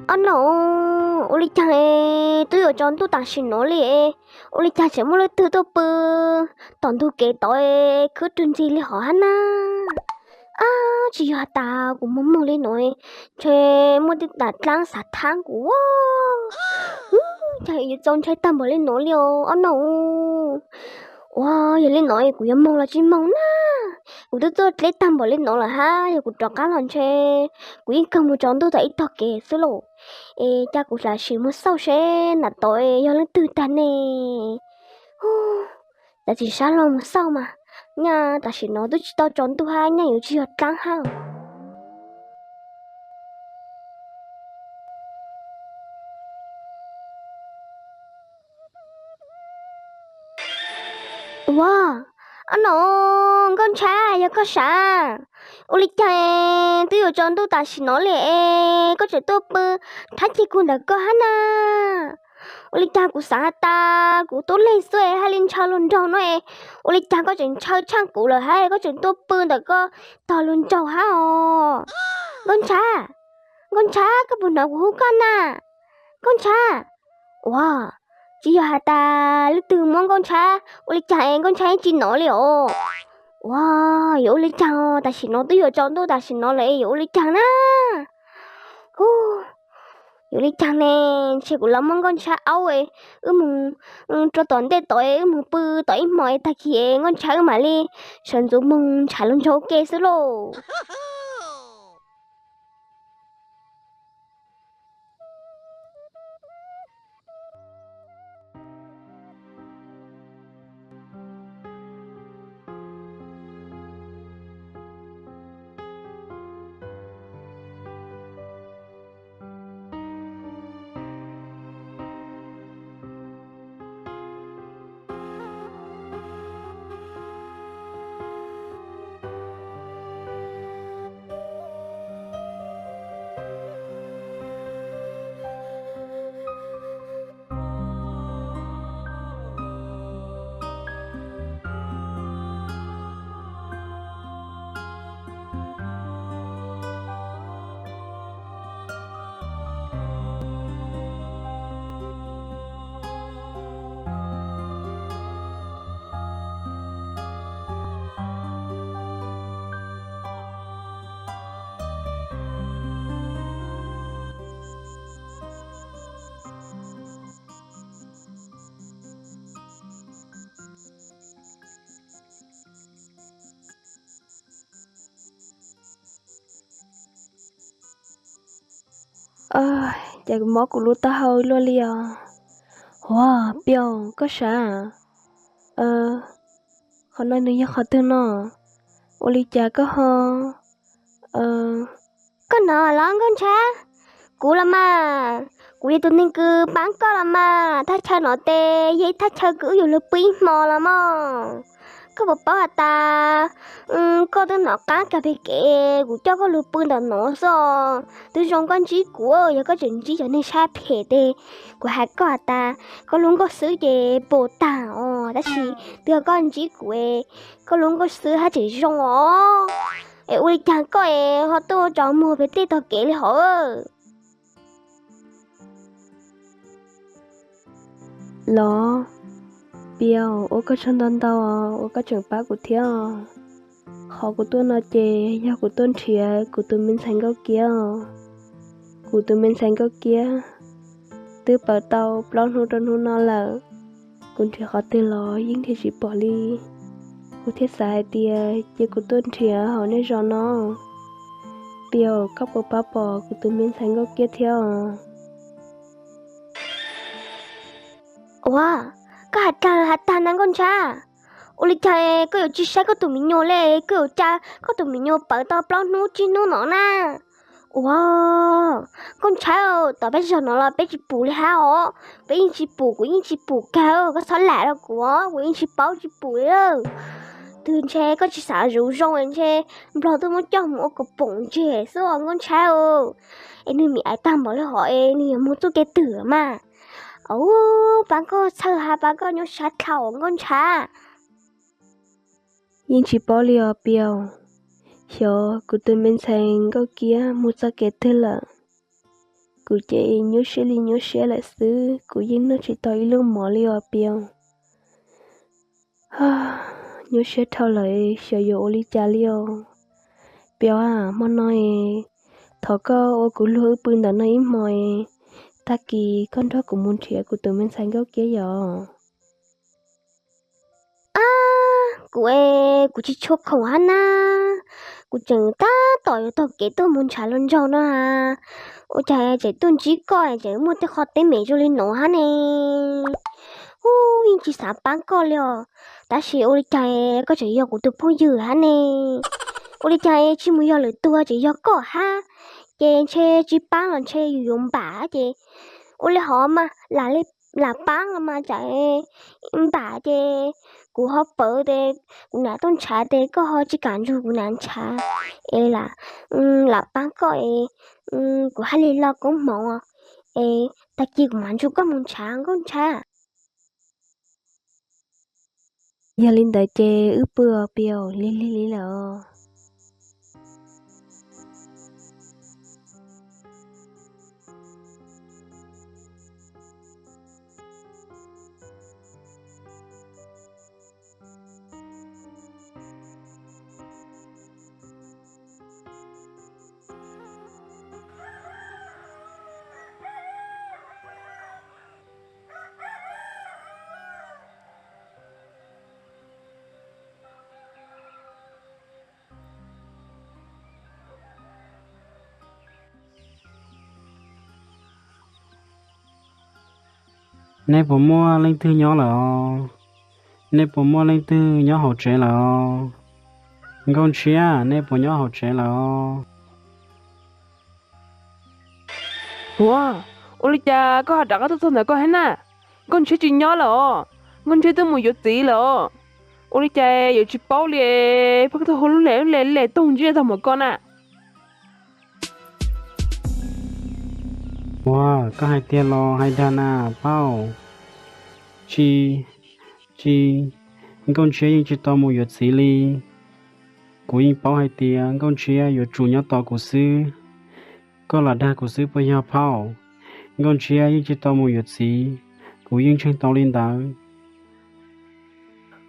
Ob no, ua li caag es twb yuav tsaus ntuj tam sim no li es, ua li caag tseem muaj leej twg tuaj pw tom ntug kev tod es khwb rwg ntsig li hov hab na? Ab, tsis yog has tas kuv moog moog li no, ntshe muaj tej daim dlaab xav thaab kuv. Caag yuav txaus ntshai taag npaum li no li os ob no. Ua, yog li no kuv yuav moog los tsis moog na? Kuv twb tuaj dleb taag npaum li no lawm hab, yog kuv rov qaab los ntshe kuv yeej kawg moog tsaus ntuj tom ib tog kev xwb lauj. Es ca kuv lam sim moog xauj seb nram tod yog leej twg taag ne. Tab tsis sab lug moog xauj mas, nyaj tam sim no twb tsis tau tsaus ntuj hab, nyaj yuav tsis yog dlaab hab. Ua, ob no, Nkauj Ntshav, yog koj sav? Ua li caag twb yuav tsaus ntuj tam sim no li es koj tseem tuaj pw rhaab ceg kuv ntawm koj hab na? Ua li caag kuv xaav has tas kuv tub leeg xwb es haj li ntshaw luag nraug no es, ua li caag koj tseem ntshaw tshaaj kuv lawm hab koj tseem tuaj pw ntawm koj tog luag nraug hab os? Nkauj Ntshav, Nkauj Ntshav, koj puas hnov kuv hu koj na? Nkauj Ntshav. Ua, tsis yog has tas leej twg muab Nkauj Ntshav, ua li caag es Nkauj Ntshav yeej tsis hnov li os? Ua, yuav ua li caag, tam sim no twb yuav tsaus ntuj tam sim no lawm es yuav ua li caag na? Hu, yuav ua li caag ne? Ntshe kuv los muab Nkauj Ntshav aub, wb moog rua tom ntej tod, wb moog pw tom ib hmos es tag kis Nkauj Ntshav wb mam li sawv ntxuv moog nrhav luag nraug ua ke xwb lauj. Ces mob kuv lub taub hau luaj li os. Ua, Piaus, koj sav? Qhov no nws yog qhov twg no? Ua li cas koj ho... Koj hnov los Nkauj Ntshav? Kuv los mas, kuv yog tus neeg kws paab koj los mas. Thaj chaw no tes yog ib thaj chaw kws wb yuav lug pw ib hmo los mas. Koj puas paub has tas koj twb nov qaab kag peg kev kuv coj koj lug pw ntawm no xwb os. Twb zoo koj ntsib kuv, yog koj tseem ntsib cov neeg sab phem tes kuv has koj has tas koj lub nkauj xwb ces puas taag os. Tab sis twb yog koj ntsib kuv, koj lub nkauj xwb haj tseem zoo os. Es ua li cas koj es ho tuaj tsaus muag pem tej tog kev li hov? Los, Piaus, ua koj tsaug ntau ntau os uas koj tseem pab kuv thiab os. Qhov kuv tuaj no ces yog kuv tuaj nrhiav kuv tus me ntxhais Nkauj Kiab os. Kuv tus me ntxhais Nkauj Kiab twb pawv tau plaub hnub rau hnub no lawm. Kuv nrhiav qhov twg los yeej nrhiav tsis pom li. Kuv thiaj xav hais tias cia kuv tuaj nrhiav hauv nej zos no. Piaus, koj puas pab pom kuv tus me ntxhais Nkauj Kiab thiab os? Ua, koj has tag has tag na Nkauj Ntshav. Ua li cas koj yuav tsis saib koj tus me nyuam li? Koj yuav cas koj tus me nyuam pawv tau plaub hnub tsib hnub no na? Ua, Nkauj Ntshav, tom peb zog no los peb tsis pum li hab os. Peb yeej tsis pum, kuv yeej tsis pum kag, koj txhob lam rau kuv os, kuv yeej tsis paub tsis pum li. Twb ntshe koj tsis xav zuv zoo, ntshe nplog twb muab coj mus ua kaus poom ntseg xwb os Nkauj Ntshav. Es nws me ais tag npaum li hov es nws yuav mus txuj kev twg mas? Au, pab koj txhawb hab pab koj nyuaj sab dlhau Nkauj Ntshav. Yeej tsis paub li os Piaus, xyov kuv tus me ntxhais Nkauj Kiab mus txoj kev twg lawm. Kuv ces nyuaj siab li nyuaj siab lawm xwb, kuv yeej noj tsis tau ib lub mov li os Piau. Nyuaj siab dhau lawm, xyov yuav ua li cas li os. Piau a, hmo no es thov koj ua kuv luag wb pw ntawm no ib hmo es, tag kis koj nrog kuv mus nrhiav kuv tus me ntxhais Nkauj Kiab yom. Ab, kuv es kuv tsis tshua khoom hab na. Kuv tseem tab tom yuav taug kev tuaj mus ntshav luag ntsaug no ha. Ua cas tseem tuaj ntsib koj tseem muaj tej qho teeb meem zoo li no hab ne? Ub, yeej tsis xav pab koj li os. Tab sis ua li cas koj tseem yog kuv tus phooj ywg hab ne? Ua li cas tsis mus yog lwm tus tseem yog koj hab? Ces ntshe tsis pab los ntshe yus yuav npam ces ua li hov mas lam pab los mas tsam npam ces kuv ho pawv ces kuv nam tuaj ntshav ces koj ho tsis kam nrug kuv nam ntshav es lam pab koj es kuv haj li los koob hmoov es tag kis kuv mam nrug koj mus ntshav Nkauj Ntshiab. Yog li ntawd ces wb pw os Piau, lig lig li lawm os. Nej puas muaj leej twg nyob lawm os? Nej puas muaj leej twg nyob hauv tsev lawm os? Nkauj Ntshiab, nej puas nyob hauv tsev lawm os? Ua, ua li cas koj ho rov qab tuaj txog ntawm koj thiab na? Nkauj Ntshiab tsis nyob lawm os. Nkauj Ntshiab twb mus yuav txiv lawm os. Ua li cas yuav tsis paub li, pab koj tuaj hu lub le lub le le toog ntsej tag mus koj na. Ua, koj hais tiag los hais dag na, phauj? Tsis, tsis, Nkauj Ntshiab yeej tsis tau mus yuav txiv li. Kuv yeej paub hais tias Nkauj Ntshiab yuav tsum nyob tos kuv xwb. Koj lam dag kuv xwb puas yog phauj? Nkauj Ntshiab yeej tsis tau mus yuav txiv, kuv yeej ntseeg tau li ntawd.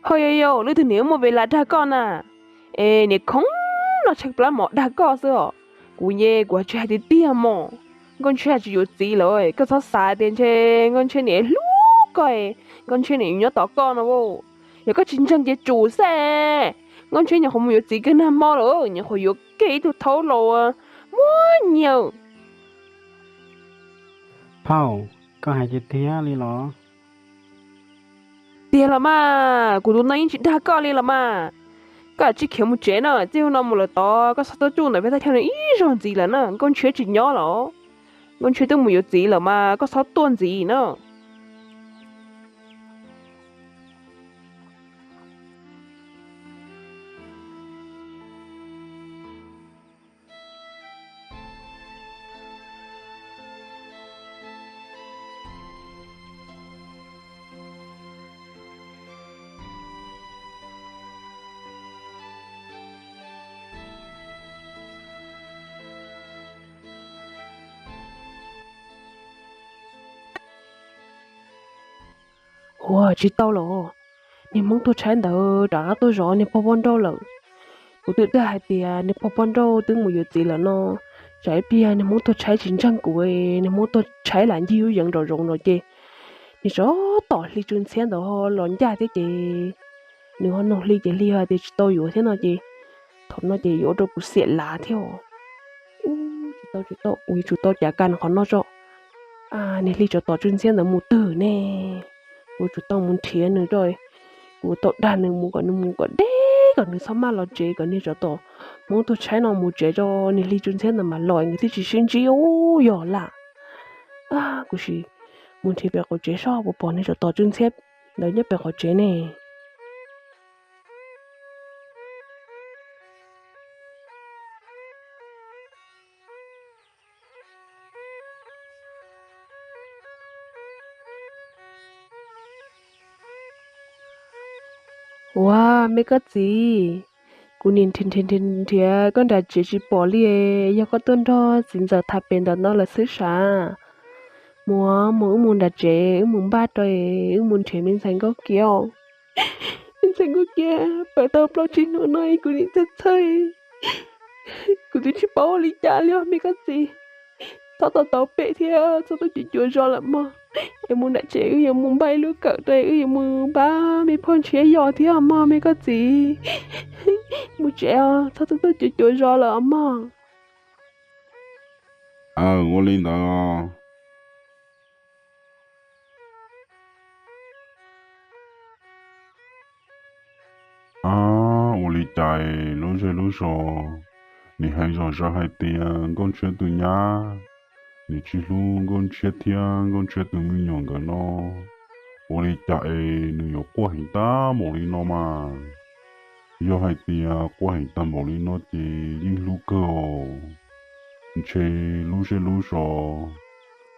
Ho yog yog leej twg niam muaj pes lam dag koj na? Es niam khoov no tsheej plab mos dag koj xwb os. Kuv nce kuv tsis hais tiag tiag mos. Nkauj Ntshiab tsis yuav txiv lawm, koj txhob xav tias ntshe Nkauj Ntshiab niam hlub koj, Nkauj Ntshiab niam yuav nyob tos koj no. Yog koj tsis ntseeg ces tsum xwb. Nkauj Ntshiab nyuam qhuav mus yuav txiv kiag nag hmo lawm, nyuam qhuav yuav kiag ib tug thaub laus muaj nyiaj. Phauj, koj hais tiag tiag li los? Tiag los mas, kuv tus no yeej tsis dag koj li los mas. Koj lam tsis khiav mus tsev na, txij hnub no mus lawm tod koj txhob tuaj tsuj ntawm peb thaj chaw no ib zaug ntxiv lawm na, Nkauj Ntshiab tsis nyob lawm. Nkauj Ntshiab twb mus yuav txiv lawm mas koj txhob tuaj ntxiv na. Ua, tsis tau los, niag Hmoob tuag tshaib ntawd rov qab tuaj zov niag pog poj nrauj lawm. Kuv twb dag hais tias niag pog poj nrauj twb mus yuav txiv lawm no, tsam ib pliag niag Hmoob tuag tshaib tsis ntseeg kuv, niag Hmoob tuag tshaib lam ncig lub yeev nraum zoov no ces nws tsov tom Hli Tsw Ntxhiab ntawd ho los ncaj thiab ces nws ho noog Hli ces Hli hais tias tsis tau yuav thiab no ces thaum no ces yuav ua rau kuv xiam lav thiab os. Ub, tsis tau, tsis tau, kuv yuav tsum tau cav kas qhov no tso. Niag Hli tsov tom Tsw Ntxhiab ntawd mus twg ne? Kuv tsum tau mus nrhiav nws tso. Kuv tau dag nws mus kom nws mus kom deb kom nws txhob maj los tsev kom niag tsov tom Hmoob tuag tshaib no mus tsev tso, niag Hli Tsw Ntxhiab ntawd mam los nkawd thiaj tsis sib ntsib ub yog lam. Kuv sim mus nrhiav pem qaum tsev soj puas pom niag tsov tom Tsw Ntxhiab ntawd nyob pem qaum tsev ne. Ua, me koj txiv, Kuv niam nrhiav nrhiav koj nram tsev tsis pom li, yog koj tuaj nrog txiv ntxawm tham pem ntawm no lawm xwb sav. Mus, mus wb mus nram tsev, wb mus npaj rau, wb mus nrhiav me ntxhais Nkauj Kiab. Me ntxhais Nkauj Kiab pw tau plaub tsib hnub no kuv niam txhawj txhawj, kuv twb tsis paub ua li cas li os me koj txiv. Txhob tau tau pem thiab txhob tuaj cuav cuav zos lawm mog. Es mus nram tsev wb yuav mus npaj ib lub kawm rau, wb yuav mus npaj me phauj ntshiab yos thiab mog me koj txiv. Mus tsev os, txhob tuaj tuaj cuav cuav zos lawm mog. Ua li ntawd. Ab, ua li cas lub zej lub zos nim hais zom zaws hais tias Nkauj Ntshiab tus nyab nim tsis hlub Nkauj Ntshiab thiab Nkauj Ntshiab tus me nyuam nkawd no? Ua li cas es nws yuav quaj heev tag npaum li no mas? Yog hais tias quaj heev tag npaum li no ces yeej hlub kawg os. Ntshe lub zej lub zos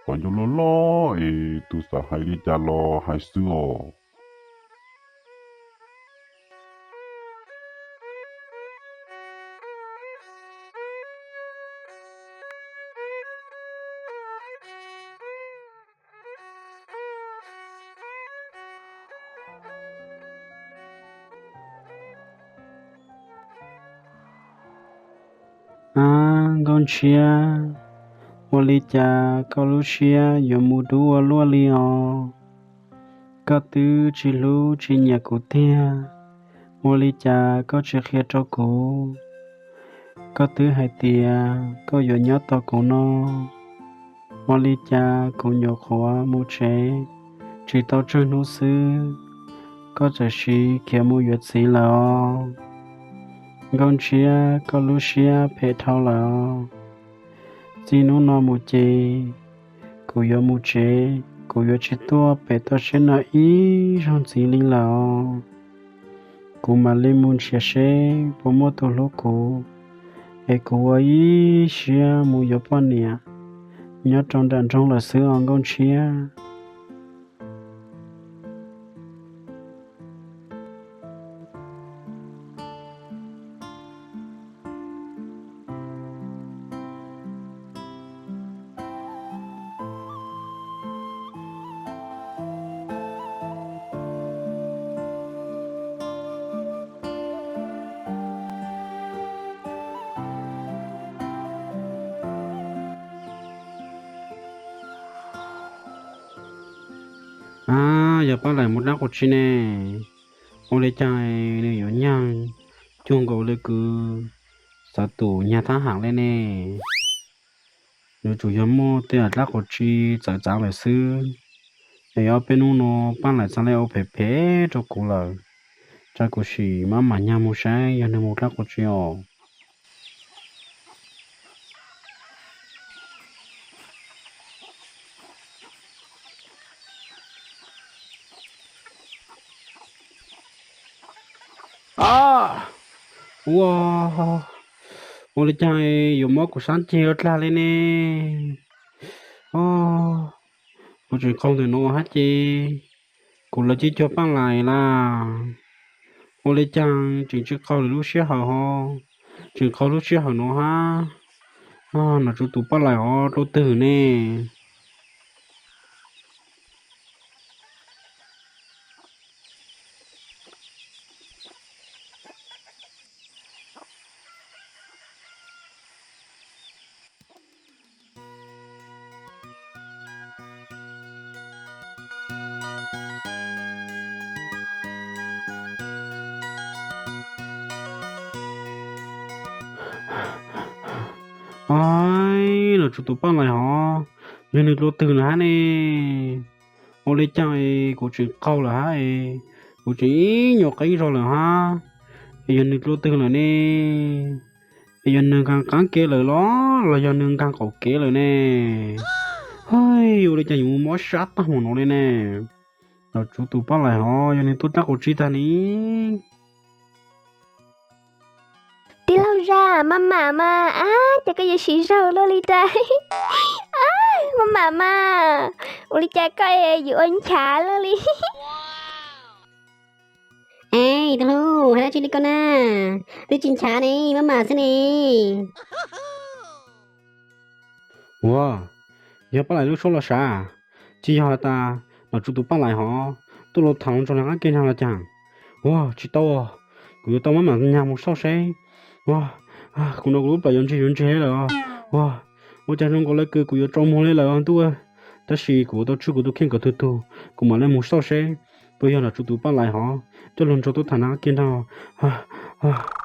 qhov ncauj loj loj es tus xav hais li cas los hais xwb os. Ab, Nkauj Ntshiab, ua li cas koj lub siab yuav mus dub ua luaj li os? Koj twb tsis hlub tsis nyiam kuv tiag, ua li cas koj tsis qhia rau kuv? Koj twb hais tias koj yuav nyob tos kuv no, ua li cas kuv nyuam qhuav mus tsev tsis tau tsawg hnub xwb, koj txawm siv khiav mus yuav txiv lawm os? Nkauj Ntshiab, koj lub siab phem dhau lawm os. Txij hnub no mus ces kuv yuav mus tsev, kuv yuav tsis tuaj pem toj siab no ib zaug ntxiv li lawm os. Kuv mam li mus nrhiav seb puas muaj tus hlub kuv, es kuv ua ib siab mus yuav poj niam nyob rau nram nroog lawm xwb os Nkauj Ntshiab. Ab, yog Paj Laim mus dab qhua tsi ne? Ua li cas nws yuav nyag cuag nkaus li kuv xav tus nyag thab ham li ne? Yuav tsum yog muaj tej dab qhua tsi txawv txav lawm xwb. Es ob peb hnub no Paj Laim txhaj li ua phem phem rau kuv lawm. Tsam kuv sim maj mam nyag mus saib yog nws mus dab qhua tsi os. Ua, ua li cas yuav mob kuv sab ceg ua dlag li ne? Kuv tseem qaug ntawm no hab ces kuv lawv cib cuag Paj Laim lawm. Ua li cas tseem tsis qaug lwm lub sij hawm ho, tseem qaug lub sij hawm no hab. Nom tswv tus Paj Laim ho dua twg ne? Nom tswv tus Paj Laim hov, yog nws dua twg lawm hab ne? Ua li cas kuv tseem qaug lawm hab, kuv tseem ib nyuag qeeb zog lawm hab, yog nws dua twg lawm ne? Es yog nws nkaag qaab kev lawm los los yog nws nkaag qaum kev lawm ne? Hab, ua li cas yuav mob sab taag mus no li ne? Nom tswv tus Paj Laim hov, yog nws tuaj dlaab quas tsib taag ne? Tij laug Zaj, maj mam mas, ab, ces koj yuav siv zog luaj li cas? Maj mam mas, ua li cas koj yuav ua nchav luaj li? Tus hlub, hais dab tsi li koj na? Twb tsis nchav ne, maj mam xwb ne. Ua, yog Paj Lais lub suab los sav, tsis yog has tas nom tswv tus Paj Lais hov tuaj los tham los nrog lawv qab kiag nag los cas? Ua, tsis tau, kuv yuav tau maj mam nyag mus xauj seb. Ua, kuv no kuv lub plawv yuav ntseg yuav ntseg lawm. Ua, ua cas zoo nkaus li kuv yuav tsaus muag li lawm ntuj. Tab sis kuv tau tswj kuv tus kheej kom tug tug, kuv mam li mus xauj seb puas yog nom tswv tus Paj Lais hov coj lug nrog tuaj tham nag qab kiag nag.